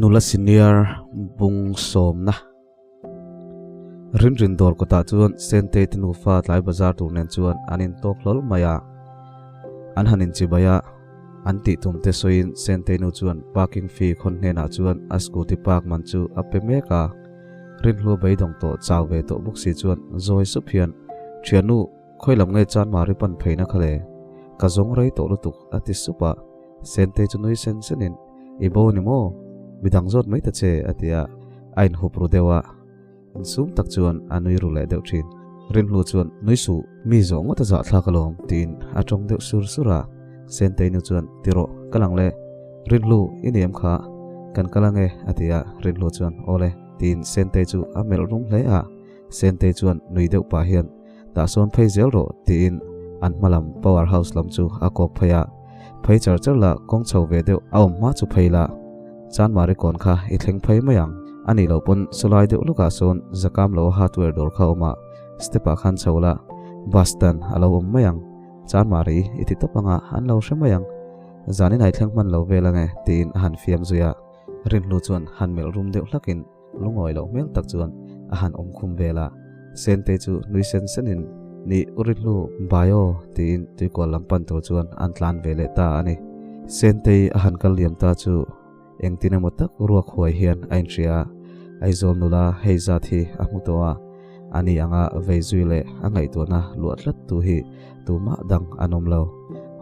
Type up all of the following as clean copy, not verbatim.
Nula senior bung sawmna Rinrin dawr kawtah chuan Sentei te nufa tlai bazar tur nen chuan an intawk hlawl mai a. An han inchibai a, an tih tum te sawiin Sentei nu chuan parking fee khawn hnenah chuan a scooty park man chu a pe mek a. Rinhlua beidawng tawh chau ve tawh bawk si chuan zawi sup hian, Thiannu, khawi lam nge Chanmari pan pheina kha le? Ka zawng rei tawh lutuk a ti sup a. Sentei chu nui sen senin, I bo ni maw? Midang zawt mai ta che, a ti a, a inhup ru deuh a. Insum tak chuan a nui ru leh deuh thin. Rinhlu chuan, Nui suh, mi zawh ngawt a zahthlak alawm, tiin a tawng deuh sur sur a. Sentei nu chuan, Ti rawh, ka lang le. Rinhlu, i ni em kha? Kan kal ange, a ti a. Rinhlu chuan, Aw le, tiin Sentei chu a melh rum hle a. Sentei chuan nui deuh pah hian, Tah sawn phei zel rawh, tiin an hma lam power house lam chu a kawk phei a. Phei char char la, kawng chho ve deuh a awm hma chu phei la. Chanmari kawn kha i thleng phei mai ang. A nih loh pawn sawlai deuh lukah sawn zakam lo hardware dawr kha a awm a, step ah khan chho la, bus stand a lo awm mai ang. Chanmari i ti tawp anga an lo hre mai ang. Zanin ai thleng hman lo vel ange, tiin a han fiam zui a. Rinhlu chuan han melh rum deuh hlakin Lungawi loh hmel tak chuan a han awm khum vel a, Sentei chu nui sen senin, Ni u Rinhlu, bai aw, tiin tuikual lam pan tur chuan an tlan ve leh ta a ni. Sentei a han kal liam ta chu engtin emaw tak ruak huai hian a inhria a, Aizawl nula hei zat hi a hmu tawh a, ani anga vei zui leh a ngaihtuahna luah tlat tu hi tumah dang an awm lo.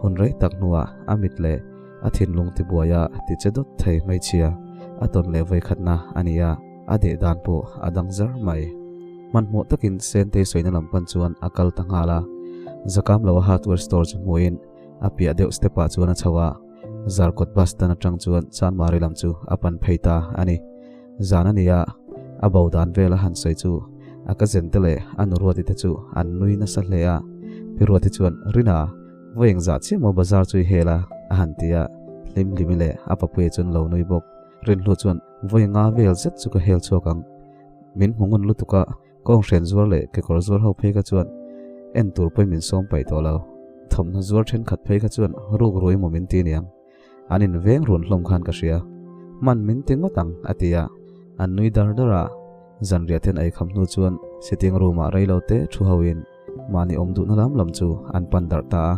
Hun rei tak hnuah a mit leh A thinlung tibuaia ti che dawt thei hmeichhia a tawn leh vawikhatna a ni a, a deh dan pawh a dang zar mai. Hmanhmawh takin Sentei sawina lam pan chuan a kal ta nghal a, Zakam lo a hardware store chu hmuhin a piah deuh step ah chuan a chho a, Zarkawt bus stand atang chuan Chanmari lam chu a pan phei ta a ni. Zan a ni a, a bo dan vel a han sawi chu a ka zente leh a nu Ruati te chu an nui nasa hle a, Pi Ruati chuan, Rina, Vawi engzah chiah maw bazar chu i hel a? a han ti a, Hlimhlimi leh a papuia chuan lo nui bawk. Rinhlu chuan, Vawi nga vel zet chu ka hel chhuak ang. Min hmu ngun lutuk a, kawnghren zuar leh kekawr zuar ho phei kha chuan en tur pawhin min sawm paih tawh lo. Thawmhnaw zuar thenkhat phei kha chuan ruk rui maw min ti niang. An inveng run hlawm khan ka hria. Hman min ti ngawt ang, a ti a. An nui dar dar a, zanriah ten ei kham hnu chuan sitting room ah reilo te thu ho in Mahni awm duhna lam lam chu an pan darh ta a.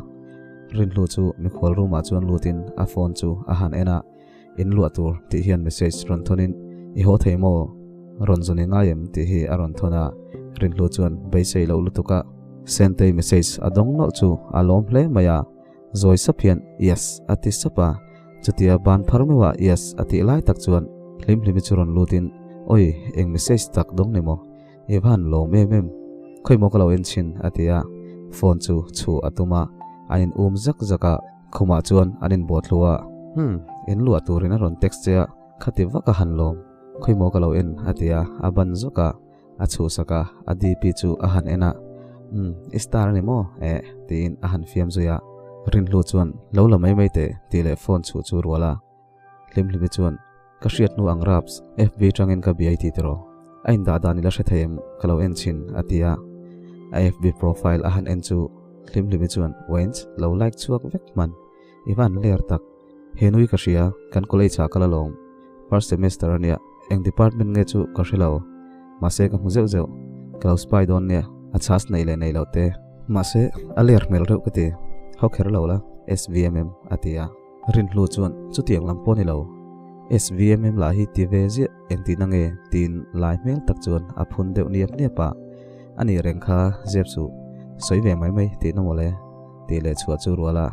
Rinhlu chu mikhual room ah chuan lutin a phone chu a han en a, In luah tur tih hian message rawn thawnin I haw thei maw? Rawn zawn i ngai em? tih hi a rawn thawn a. Rinhlu chuan beisei loh lutuk a Sentei message a dawng nawlh chu a lawm hle mai a, zawi sap hian Yes a ti sap a. Chutia ban phar meuh a Yes a tih lai tak chuan Hlimhlimi chu rawn lutin Awi eng message tak dawng ni maw? I va han lawm em em, khawi maw ka lo en chhin a ti a, phone chu chhuh a tum a, an in um zak zak a, khumah chuan an in buat hlu a, hmm, in luah turin a rawn text che a, khati vak a han lawm, khawi maw ka lo en a ti a, a ban zawk a, a chhuh sak a, a DP chu a han en a, umm, i star a ni maw eh tiin a han fiam zui a, Rinhlu chuan lo la mai mai teh tih leh phone chhuh chu rual a. Hlimhlimi chuan, Ka hriat hnu ang raps, FB tangin ka biai ti tiraw? A indah dan ila hre thei em? Ka lo en chhin, a ti a. A FB profile a han en chu Hlimhlimi chuan, Wens, lo like chhuak vek hman. I va han ler tak. He nui ka hria, kan college ah ka la lawm. First semester a nia, eng department nge chu ka hre lo. Mahse ka hmu zeuh zeuh. Ka lo spy dawn nia, a chhas nei leh nei lo te. Mahse, a ler hmel reuh ka ti. Hau kher lo la, SVMM, a ti a. Rinhlu chuan chutiang lam pawh ni lo, SVMM lah hi ti ve ziah engtihna nge tiin lai hmel tak chuan a phun deuh niap niap a, a nih reng kha zep suh, sawi ve mai mai tihna mawle tih leh chhuah chu rual a,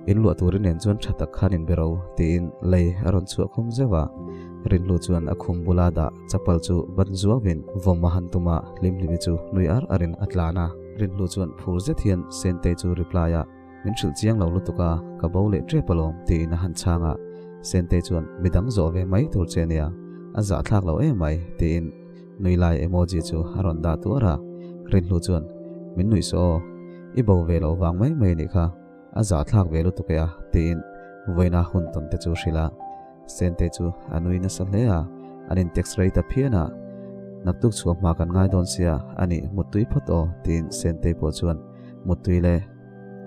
in luah turin nen chuan tha tak khan in be ro tiin lei a rawn chhuah khum zeuh a, Rinhlu chuan a khum bula dah chapal chu ban zuauin vawm a han tum a, Hlimhlimi chu nui ar arin a tlan a, Rinhlu chuan phur zet hian Sentei chu reply a. Min hrilh chiang lo lutuk a, ka bo leh tep alawm, tiin a han chhang a. Sentei chuan, Midang zawh ve mai tur che nia, a zahthlak lo em mai, tiin nui lai emoji chu a rawn dah tuar a. Rinhlu chuan, Min nuih suh aw, i bo ve loh vang mai mai nih kha, a zahthlak ve lutuk e a, tiin vawiina hun tawn te chu hrilh a. Sentei chu a nui nasa hle a, an in text rei ta phian a. Naktuk chhuah hma kan ngai dawn sia, a nih muttui phawt aw, tiin Sentei pawh chuan muttui le.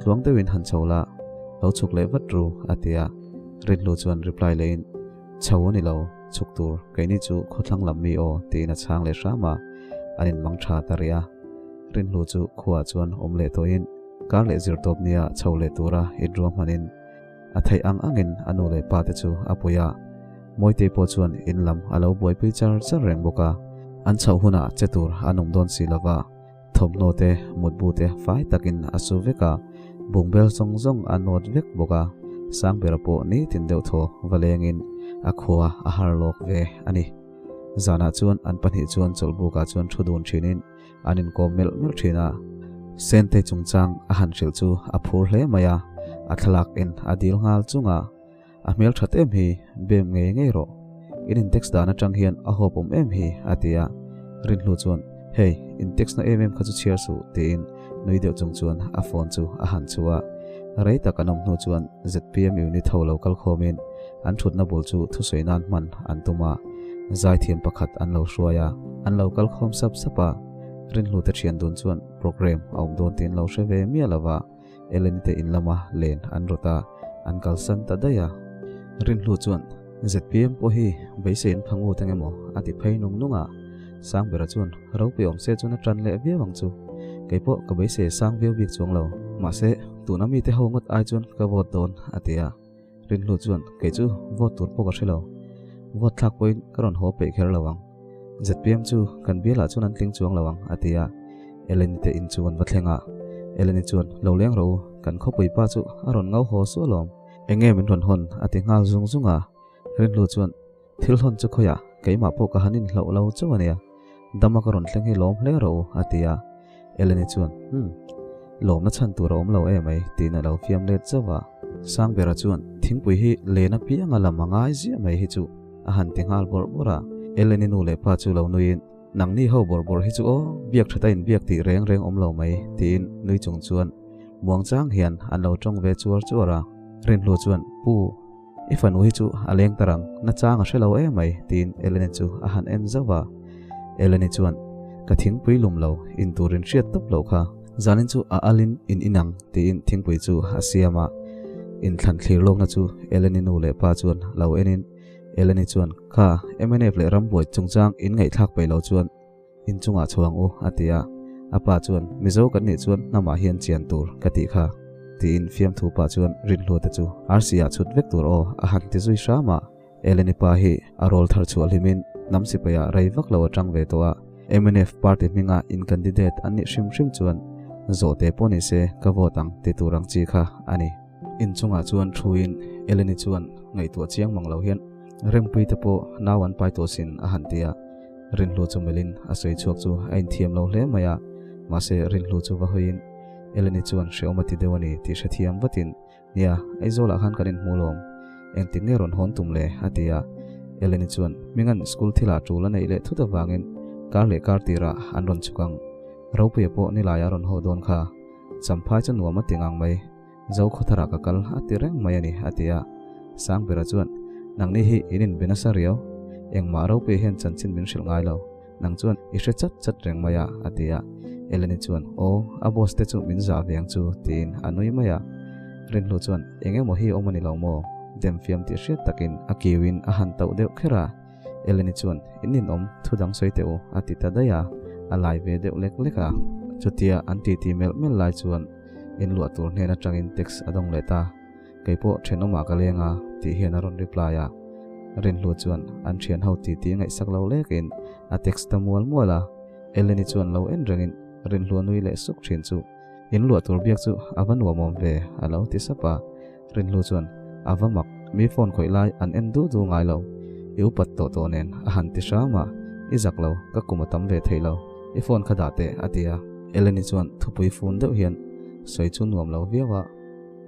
Tluang deuhin han chho la, lo chhuk leh vat ru, a ti a. Rinhlu chuan reply lehin, Chho a ni lo, Chhuk tur, keini chu khawthlang lam mi aw, tiin a chhang leh hram a, an inmang tha ta rih a. Rinhlu chu khuaah chuan awm leh tawhin kar leh zirtawp nia chho leh tura inruahmanin a theih ang angin a nu leh pa te chu a pui a. Mawitei pawh chuan in lam a lo buaipui char char reng bawk a, an chhoh hunah che tur an awm dawn si lova, thawmhnaw te, mutbu te fai takin a su vek a, bungbel zawng zawng a nawt vek bawk a, Sangbera pawh nitin deuh thaw va lengin a khua a har lawk ve a ni. Zanah chuan an pahnih chuan chawlhbukah chuan thu dun thinin an inkawm melh melh thin a. Sente chungchang a han hrilh chu a phur hle mai a, a thlalak en a dil nghal chung a, A hmel that em hi, bem ngei ngei rawh. In in-text dan atang hian a hawp awm em hi, a ti a. Rinhlu chuan, Hey, in-text na em em kha chu chhiar suh, tiin nui deuh chung chuan a phone chu a han chhu a. Rei tak an awm hnu chuan zpm unit ho lo kal khawmin an thutna bul chu thusawi nan hman an tum a, zaithiam pakhat an lo hruai a, an lo kal khawm sap sap a. Rinhlu te thian dun chuan program a awm dawn tiin lo hre ve miah lo va. Eleni te in lama len an rawt a, an kalsan ta daih a. Rinhlu chuan, zpm pawh hi beiseiin pha ngut eng emaw a ti phei nung nung a. Sangbera chuan, Ropui awm se chuan a tan leh viau ang chu. Kei pawh ka beisei sang viau bik chuang lo. Mahse, tuna mite ho ngawt ai chuan ka vote dawn, a ti a. Rinhlu chuan, Kei chu vote tur pawh ka hre lo. Vote thlak pawhin ka rawn haw peih kher lo ang. Zpm chu kan bialah chuan an tling chuang lo ang, a ti a. Eleni te in chu an va thleng a. Eleni chuan, Lo leng rawh u, kan khawpui pa chu a rawn ngau haw sual awm. Enge min rawn hawn? a ti nghal zung zung a. Rinhlu chuan, Thil hawn chu khawiah, keimah pawh ka han inhlauh lo chauh a nia. Dama ka rawn thleng hi lawm hle rawh u, a ti a. Eleni chuan, Umm, lawmna chhan tur a awm lo e mai, tiin a lo fiam let zauh a. Sangbera chuan, Thingpui hi len apianga lam a ngai ziah mai hi chu, a han ti nghal bawrh bawrh a. Eleni nu leh pa chu lo nuiin, Nangni ho bawrh bawrh hi chu aw, biak tha ta inbiak tih reng reng awm lo mai, tiin nui chung chuan muangchang hian an lo tawng ve chuar chuar a. Rinhlu chuan, Pu, I fanu hi chu a leng ta rang, na chang a hre lo em mai, tiin Eleni chu a han en zauh a. Eleni chuan, Ka thingpui lum lo, in tur in hriat tawp loh kha. Zanin chu a alin in inang, tiin thingpui chu a siam a. Inthlan thlir lawkna chu Eleni nu leh pa chuan lo enin, Eleni chuan, Kha, mnf leh rambuai chungchang in ngaihthlak peih lo chuan in chungah chho ang u, a ti a. A pa chuan, Mizo kan nih chuan hnamah hian chian tur ka tih kha, tiin fiamthu pah chuan Rinhlua te chu RC-ah chhut vek tur aw, a han ti zui hram a. Eleni pa hi a rawl thar chhuah hlimin hnam sipaiah rei vak lo a tang ve tawh a. Mnf party hminga in candidate an nih hrim hrim chuan zawhte pawh ni se ka vote ang ti tur ang chi kha a ni. Inchungah chuan thuin Eleni chuan ngaihtuah chiang mang lo hian Rempui te pawh nau an pai tawh sin a han ti a. Rinhlu chu melhin a sawi chhuak chu a inthiam lo hle mai a, mahse Rinhlu chu va hawiin Eleni chuan hreawm a ti deuh a ni tih hrethiam vatin, Nia, Aizawlah khan kan inhmu lawm. Engtik nge rawn hawn tum le? a ti a. Eleni chuan Hminga'n school thilah tul a neih leh thut avangin kar leh kar tirah an rawn chhuk ang. Ropuia pawh nilaiah a rawn haw dawn kha. Champhai chu nuam a ti ngang mai. Zo khawtharah ka kal a ti reng mai a ni, a ti a. Sangbera chuan, Nangni hi in inbe nasa riau. Engmah ropui hian chanchin min hrilh ngai lo. Nang chuan i hre chat chat reng mai a, a ti a. Eleni chuan, Aw, a boss te chu min zah ve ang chu, tiin a nui mai a. Rinhlu chuan, Eng emaw hi awm a ni lo maw? Demfiam tih hriat takin a kiuin a han tauh deuh kher a. Eleni chuan, In ninawm, thu dang sawi teh u, a ti ta daih a. A lai ve deuh lek lek a. Chutia an titi melh melh lai chuan, In luah tur hnen atangin text a dawng leh ta. Kei pawh thenawmah ka leng a, tih hian a rawn reply a. Rinhlu chuan an thian ho titi ngaihsak lo lekin a text ta mual mual a. Eleni chuan lo en rengin Rinhlu a nui leh suk thin chu. In luah tur biak chu a va nuamawm ve, a lo ti sap a. Rinhlu chuan, A va mak, mi phone khawih lai an en duh duh ngai lo. I upat tawh tawh nen a han ti hram a. I zak lo, ka kum a tam ve thei lo. I phone kha dah teh, a ti a. Eleni chuan thupui fun deuh hian sawi chu nuam lo viau a.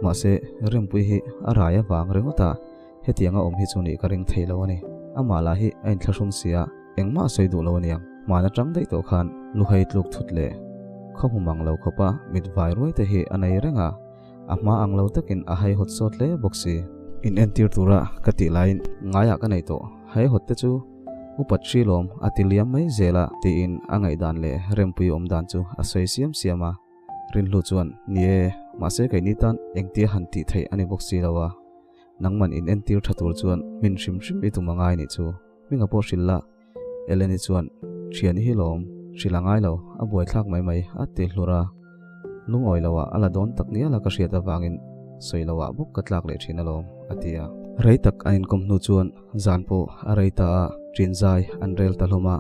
Mahse, Rempui hi a rai avang ringawt a, hetianga awm hi chu nih ka ring thei lo a ni. Amah lah hi a inthlahrung si a, engmah a sawi duh lo aniang. Hmaan atang daih tawh khan luhai tluk thut leh khaw hmu mang lo khawpa mit vai ruai te hi a nei reng a, a hma ang lo takin a haihawt sawt hle bawk si. In entir tura ka tih laiin ngaiah ka nei tawh, haihawt te chu upat hri lawm a ti liam mai zel a tiin a ngaihdan leh Rempui awm dan chu a sawi siam siam a. Rinhlu chuan, Ni e, mahse keini tan engtia han tih theih a ni bawk si lo a, nangman in entir tha tur chuan hmin hrim hrim i tum a ngai nih chu. Hminga pawh hrilh la. Eleni chuan, Thiani hi lawm, hrilh a ngai lo, a buaithlak mai mai, a ti hlur a. Lungawi loah a la dawn tak ngial a ka hriat avangin sawi loah bawk ka tlak leh thin alawm, a ti a. Rei tak an inkawm hnu chuan zan pawh a rei ta a, ṭinzai an rel ta hlawm a.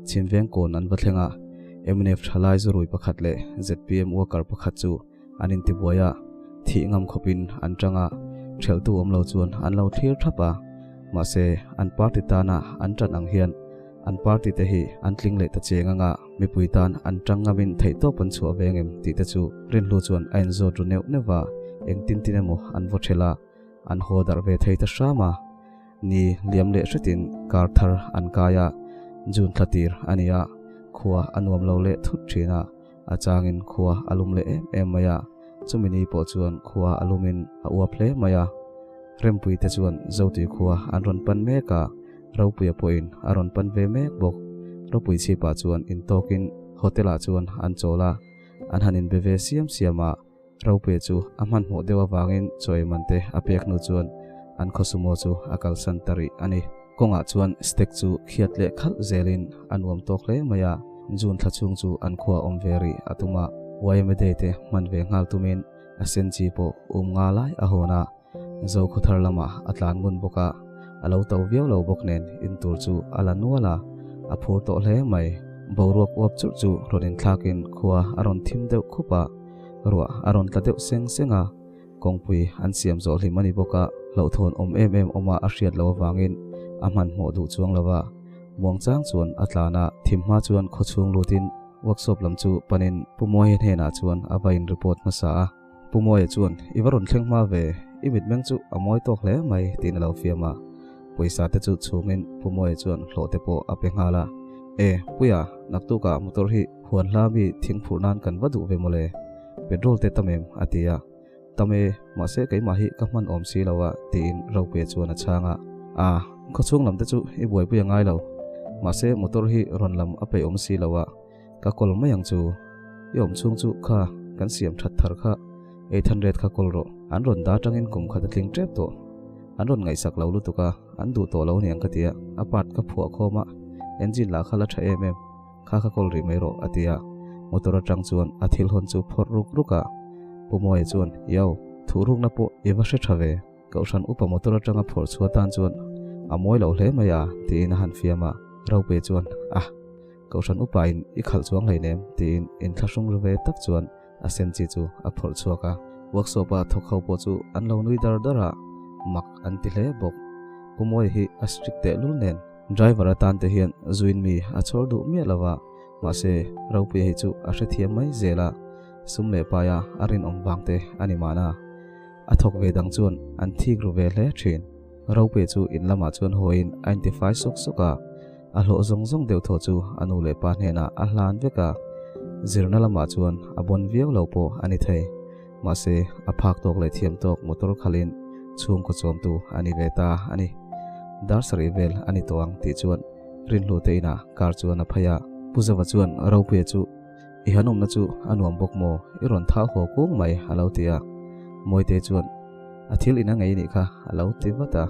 Chhimveng kawn an va thleng a, mnf thalai zurui pakhat leh zpm worker pakhat chu an intibuai a, thih ngam khawpin an tang a, ṭhelhtu awm lo chuan an lo thlir thap a. Mahse, an party tana an ṭan ang hian an party te hi an tling leh ta cheng anga mipui tan an ṭang ngamin theihtawp an chhuah ve ngem tih te chu Rinhlu chuan a inzawt ru neuh neuh a, engtin tin emaw an vaw ṭhelh a, an haw darh ve thei ta hram a. Ni liam leh hretin kar thar an kai a, June thla tir a ni a, khua a nuam lo leh thut ṭhin a. A changin khua a lum leh em em mai a, chumi ni pawh chuan khua a lumin a uap hle mai a. Rempui te chuan Zotui khua an rawn pan mek a, Ropuia pawhin a rawn pan ve mek bawk. Ropui chhipah chuan intawkin hotel ah chuan an chawl a, an han inbe ve siam siam a. Ropuia chu a hmanhmawh deuh avangin chawi man te a pek hnu chuan an khaw sumo chu a kalsan ta rih a ni. Kawngah chuan stek chu khiat leh khalh zelin a nuam tawk hle mai a, June thla chhung chu an khua awm ve rih a tum a, YMA Day te hman ve nghal tumin a senchi pawh um nga lai a hawn a, Zokhawthar lamah a tlan ngun bawk a, a lo to viau lo bawk nen in tur chu a la nual a, a phur tawh hle mai. Boruak uap churh chu rawn inthlakin khua a rawn thim deuh khup a, ruah a rawn tla deuh seng seng a, kawngpui an siam zawh hlim a ni bawk a, hlauhthawn awm em em awma a hriat loh avangin a hmanhmawh duh chuang lo a, muangchang chuan a tlan a, thim hma chuan khawchhung lutin workshop lam chu panin Pu Mawia hnenah chuan a va in report hmasa a. Pu Mawia chuan, I va rawn thleng hma ve, i mitmeng chu a mawi tawk hle mai, tiin a lo fiam a. Pawisa te chu chhungin Pu Mawia chuan hlawh te pawh a pe nghal a. E, Puia, naktukah motor hi huan hla mi thing phurh nan kan va duh ve mawle, petrol te tam em? a ti a. Tam e, mahse keimah hi ka hman awm si lo a, tiin Ropuia chuan a chhang a. A, khawchhung lam te chu i buaipui a ngai lo, mahse motor hi rawn lam a peih awm si lo a. Ka kawl mai ang chu. I awm chhung chu kha kan siam that thar kha 800 kha kawl rawh. An rawn dah atangin kum khat a tling tep tawh. An rawn ngaihsak lo lutuk a, an duh tawh lo niang ka ti a. A part ka phuah khawm a, engine lah kha la tha em em, kha kha kawl rih mai rawh a ti a. Motor atang chuan a thil hawn chu phawrh ruk ruk a. Pu Mawia chuan, Yo, thuhrukna pawh i va hre tha ve. Kohhran upa motor atanga phawrh chhuah tan chuan a mawi lo hle mai a, tiin a han fiam a. Ropuia chuan, Ah! Kohhran upa in i khalh chuang hleinem, tiin inthlahrung ru ve tak chuan a senchi chu a phawrh chhuak a. Workshop a thawk ho pawh chu an lo nui dar dar a, mak an ti hle bawk. Pu Mawia hi a strict tehlul nen driver atan te hian zuin mi a chhawr duh miah lo a, mahse Ropuia hi chu a hrethiam mai zel a, sum leh paia a rinawm vang te a ni mahna. A thawk ve dang chuan an thik ru ve hle thin. Ropuia chu in lamah chuan hawiin a intifai sawk sawk a, a hlawh zawng zawng deuh thaw chu a nu leh pa hnenah a hlan vek a, zirna lamah chuan a bawn viau lo pawh a ni thei. Mahse, a phak tawk leh thiam tawk motor khalhin chhungkaw chawmtu a ni ve ta a ni. Dar sarih vel a ni tawh ang tih chuan Rinhlu te inah car chuan a phei a. Pu Zova chuan Ropuia chu I han awmna chu a nuam bawk maw? I rawn thau haw kung mai a lo ti a. Mawite chuan, A thil ina ngei nih kha a lo ti vat a.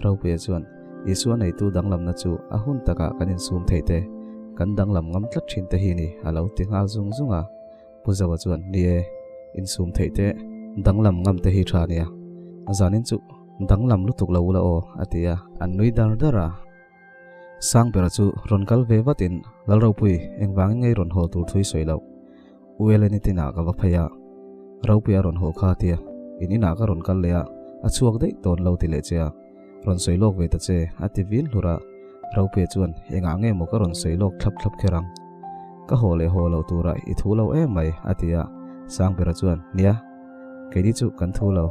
Ropuia chuan, Isua neitu danglamna chu a hun takah kan insum thei te, kan danglam ngam tlat thin te hi ni a lo ti nghal zung zung a. Pu Zaua chuan, Ni e, insum theih te, danglam ngam te hi tha nia. Zanin chu danglam lutuk lo ula aw a ti a. An nui dar dar a. Sangbera chu rawn kal ve vatin, Lalropui, engvangin ngei rawn haw tur thu i sawi loh? U Eleni tinah ka va phei a, Ropui a rawn haw kha tia, in inah ka rawn kal leh a, a chhuak daih tawn lo ti leh che a, rawn sawi lawk ve ta che, a ti vin hlur a. Ropuia chuan, Engah nge maw ka rawn sawi lawk thlap thlap kher ang? Ka haw leh haw loh turah i thu lo em mai, a ti a. Sangbera chuan, Nia, keini chu kan thu lo.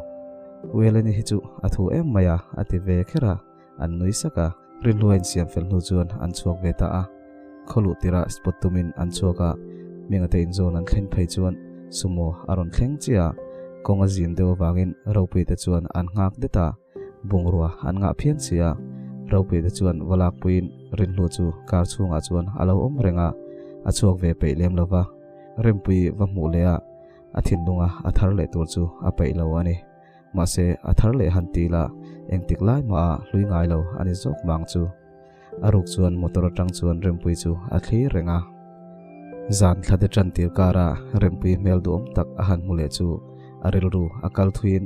U Eleni hi chu a thu em mai a, a ti ve kher a. An nui sak a, rinhlua insiam fel hnu chuan an chhuak ve ta a. Khaw luh tirah spot tumin an chhuak a, Mingate inzawn an thlen phei chuan sumo a rawn thleng chiah a, kawng a zim deuh avangin Ropuite chuan an nghak det a, bungrua an ngah phian si a. Ropuite chuan va lakpuiin Rinhlu chu car chhungah chuan a lo awm reng a, a chhuak ve peih lem lo va, Rempuii va hmuh leh a, a thinlunga a thar leh tur chu a peih lo a ni. Mahse, a thar leh han ti la, engtik lai mah a hlui ngai lo a ni zawk mang chu. A ruk chuan motor atang chuan Rempuii chu a thlir reng a. Zan thla te tan tir kara Rempuii hmel duhawm tak a han hmu leh chu a rilru a kal thuiin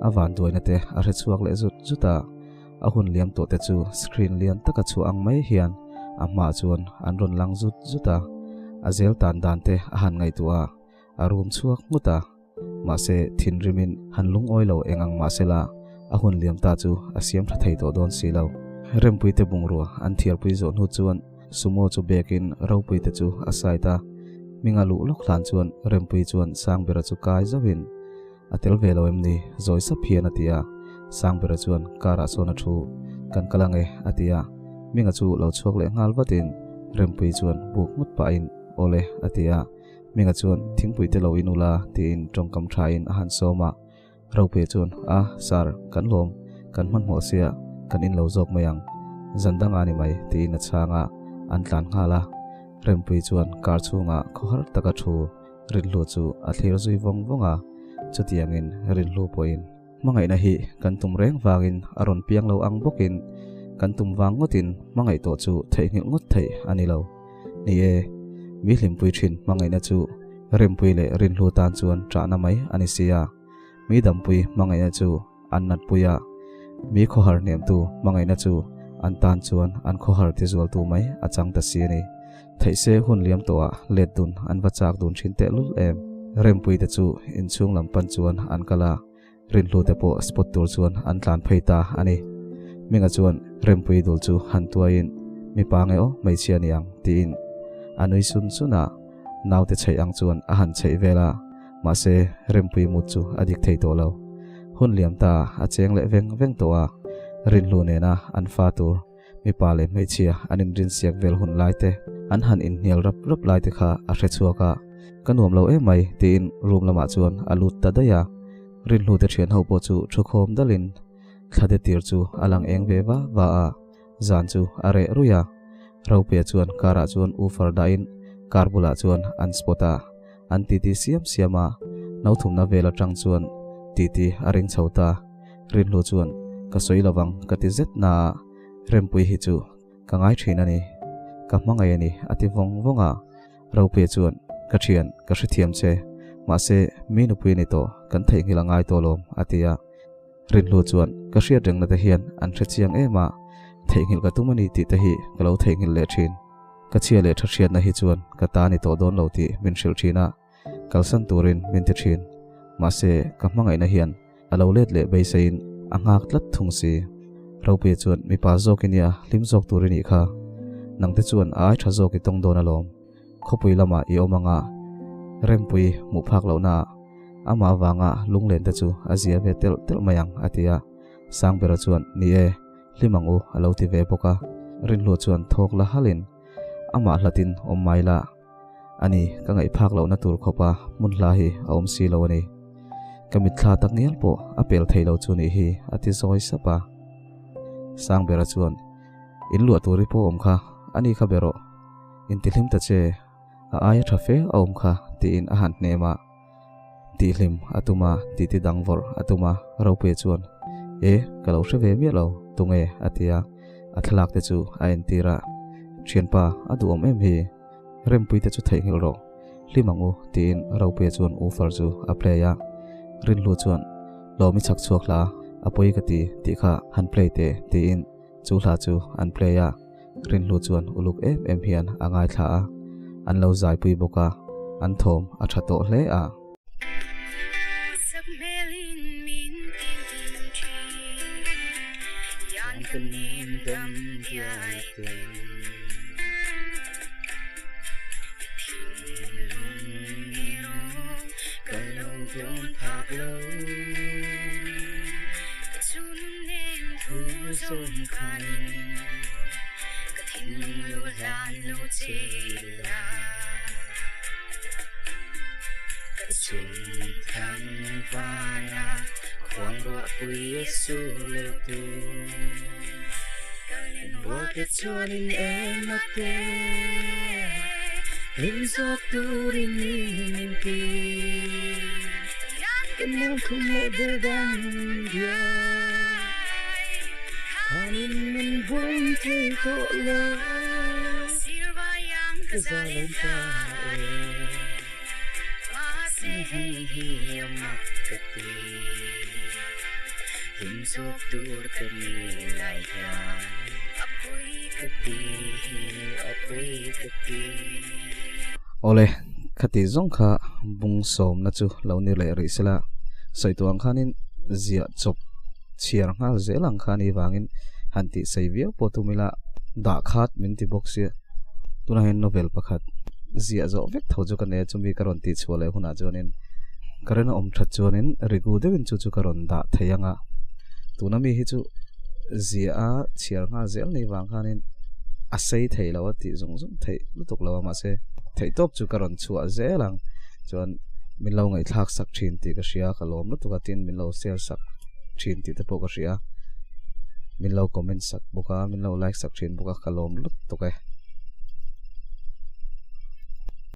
a vanduaina te a hre chhuak leh zut zut a. A hun liam tawh te chu screen lian taka chhuah ang mai hian a hmaah chuan an rawn lang zut zut a. A zel tan dan te a han ngaihtuah a, a rum chhuak nghut a. Mahse, thinrimin han lungawi lo eng ang mahsela a hun liam ta chu a siam tha thei tawh dawn si lo. Rempuite bungrua an thiarpui zawh hnu chuan Sumo chu bekin Ropuite chu a side a. Hminga luh lawk hlan chuan Rempui chuan Sangbera chu kai zauhin, A tel ve lo em ni? Zawi sap hian a ti a. Sangbera chuan car ah chuan a thu, Kan kal ange, a ti a. Hminga chu lo chhuak leh nghal vatin Rempui chuan buk nghut pahin, Awle, a ti a. Hminga chuan, Thingpui te lo in ula, tiin tawngkam thain a han sawm a. Ropuia chuan, A, Sir, kan lawm, kan hmanhmawh sia, kan in lo zawk mai ang. Zan dang a ni mai, tiin a chhang a, an tlan nghal a. Rempui chuan car chhungah khawhar taka thu Rinhlu chu a thlir zui vawng vawng a, chutiangin Rinhlu pawhin hmangaihna hi kan tum reng vangin a rawn piang lo ang bawkin kan tum vang ngawtin hmangaih tawh chu theihnghilh ngawt theih a ni lo. Ni e, mi hlimpui thin hmangaihna chu Rempui leh Rinhlu tan chuan ṭahna mai a ni si a, mi dampui hmangaihna chu an natpui a, mi khawhar hnemtu hmangaihna chu an tan chuan an khawhar tizualtu mai a chang ta si a ni. Theih se hun liam tawhah let dun an va chak dun thin tehlul em. Rempui te chu inchhung lam pan chuan an kal a, Rinhlu te pawh spot tur chuan an tlan phei ta a ni. Minga chuan Rempui dul chu han tuaiin, Mipa nge aw hmeichhia ni ang tiin a nui sun sun a, naute chheih ang chuan a han chheih vel a, mahse Rempui mut chu a dik thei tawh lo. Hun liam ta a cheng leh veng veng tawh a, Rinhlu nena an fa tur mipa leh hmeichhia an inrinsiak vel hun lai te, an han inhnial rap rap lai te kha a hre chhuak a, Ka nuam lo em mai tiin room lamah chuan a lut ta daih a. Rinhlu te thian ho pawh chu thukhawm dalin thla de tir chu a lang eng ve va va a, zan chu a reh ruih a. Ropuia chuan car ah chuan woofer dahin car bulah chuan an spot a, an titi siam siam a, no thumna vel atang chuan titi a ring chho ta. Rinhlu chuan, Ka sawi lovang ka ti zet na a, Rempui hi chu ka ngai thin a ni, ka hmangaih a ni a ti vawng vawng a. Ropuia chuan, Ka thian, ka hrethiam che, mahse mi nupui a ni tawh, kan theihnghilh a ngai tawh lawm a ti a. Rinhlu chuan, Ka hriat rengna te hian an hre chiang em a, theihnghilh ka tum a ni tih te hi ka lo theihnghilh leh thin. Ka chhia leh tha hriatna hi chuan ka ta ni tawh dawn lo tih min hrilh thin a, kalsan turin min ti thin. Mahse, ka hmangaihna hian a lo let leh beiseiin a nghak tlat thung si. Ropuia chuan, Mipa zawk i nia, hlim zawk tur i nih kha. Nangte chuan a ai tha zawk i tawng dawn alawm. Khawpui lamah i awm anga Rempui hmuh phak lohnaah amah avanga lunglen te chu a zia ve telh telh mai ang, a ti a. Sangbera chuan, Ni e, hlim ang u, a lo ti ve bawk a. Rinhlua chuan thawk la halin amah hlatin awm mai la. A ni, ka ngaih phak lohna tur khawpa hmun hla hi a awm si lo a ni. Ka mitthla tak ngial pawh a pel thei lo chu nih hi, a ti zawi sap a. Sangbera chuan, In luah tur i pawh awm kha, a ni kha be rawh. Intihlim ta che, a aia tha fe a awm kha, tiin a han hnem a. Tihhlim a tum a, titi dang vawrh a tum a, Ropuia chuan, E, ka lo hre ve miah lo, tunge? a ti a, a thlalak te chu a entir a. Thianpa, a duhawm em hi? Rempui te chu theihnghilh rawh, hlim ang u, tiin Ropuia chuan woofer chu a play a. Rinhlu chuan, Lawmi chhak chhuak hla, a pawi ka ti, tih kha han play teh, tiin chu hla chu an play a. Rinhlu chuan uluk em em hian a ngaithla a, an lo zaipui bawk a, an thawm a tha tawh hle a. bum thei tawh lo Ka zalen ta e Mahse hei hi a mak ka ti Hlim zawk tur ka ni lai hian A pawi ka ti a pawi ka ti. Awle, khati zawng kha bung sawmna chu lo ni leh rih sela, sawi tuang khanin ziah chawp chhiar nghal zel ang kha ni vangin han tih sei viau pawh tum ila dah khat min ti bawk sia. Tunah hian novel pakhat ziah zawh vek tho chu ka nei a, chumi ka rawn tih chhuah leh hunah chuanin current a awm that chuanin rigu deuhin chu chu ka rawn dah thei ang a, tuna mi hi chu ziah a chhiar nghal zel ni vang khanin a sei thei lo a tih zung zung theih lutuk lo a mahse theihtawp chu ka rawn chhuah zel ang chuan min lo ngaihthlak sak thin tih ka hria ka lawm lutuk a tin min lo share sak thin tih te pawh ka hria min lo comment sak bawk a min lo like sak thin bawk a ka lawm lutuk e.